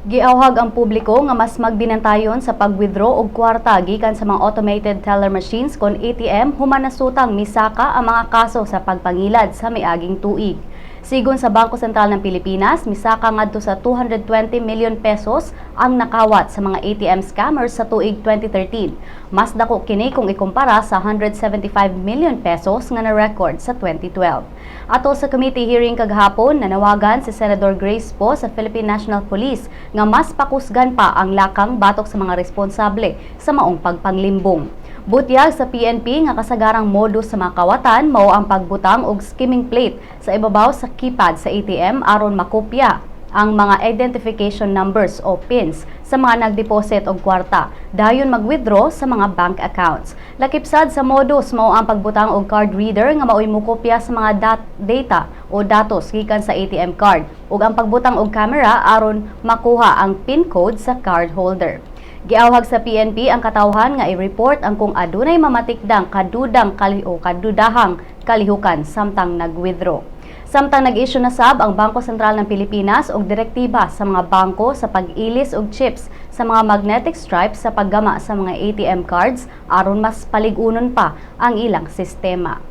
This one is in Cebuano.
Giawhag ang publiko nga mas magbinantayon sa pag-withdraw og kwarta gikan sa mga automated teller machines kon ATM human nasutang misaka ang mga kaso sa pagpangilad sa miaging tuig. Sigon sa Bangko Sentral ng Pilipinas, misaka ngadto sa 220 million pesos ang nakawat sa mga ATM scammers sa tuig 2013. Mas dako kini kung ikumpara sa 175 million pesos nga na-record sa 2012. Ato sa committee hearing kagahapon, nanawagan si Senador Grace Poe sa Philippine National Police nga mas pakusgan pa ang lakang batok sa mga responsable sa maong pagpanglimbong. Butyag sa PNP nga kasagarang modus sa mga kawatan mao ang pagbutang og skimming plate sa ibabaw sa keypad sa ATM aron makopya ang mga identification numbers o PINs sa mga nagdeposit og kwarta dayon mag-withdraw sa mga bank accounts. Lakip sad sa modus mao ang pagbutang og card reader nga maoy mokopya sa mga data o datos gikan sa ATM card ug ang pagbutang og camera aron makuha ang PIN code sa card holder. Giawhag sa PNP ang katawhan nga i-report ang kung adunay mamatikdang kadudang kali o kadudahang kalihukan samtang nag-withdraw. Samtang nag-issue na sab ang Bangko Sentral ng Pilipinas og direktiba sa mga bangko sa pag-ilis og chips sa mga magnetic stripes sa paggama sa mga ATM cards aron mas palig-unon pa ang ilang sistema.